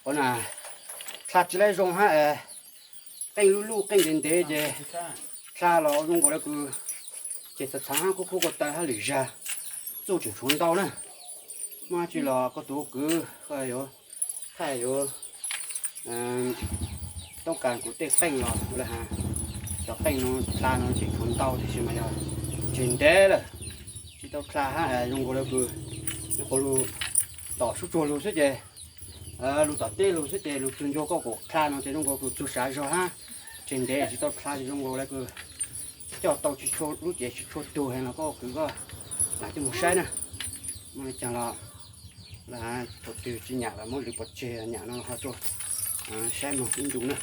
Qhov na, dlha tsis laib zoo hab, qeej lub lub qeej ntev ntev ces dlha los zoo nkaus le kws ces txhav txhav hab kub kub ko taw hab lwm zag, txuj tseem tshuav ntau na. Muaj dab tsi los koj tus kwv koj yuav thaij yuav toob kas kuv tej qeej los ua le has. Cov qeej no dlha no tseem tshuav ntau tiam sis mas yog tseg ntev lawm tsis tau dlha hab zoo nkaus le kws nyuam qhuav lug tom sub tsuag lug xwb ces lug tom teb lug xwb ces lug txug ncua koj kaum dlha no ces zoo nkaus kws txug sav zog hab tseg ntev tsis tau dlha ces zoo nkaus le kws coj tau tsis tshua lub cev tsis tshua tug heev los koj kwv koj lam coj moog saib na. Muaj le caag los thaum twg tsis nyam los muab lwv pov tseg, nyam no ho tuaj saib moog ib ntus na.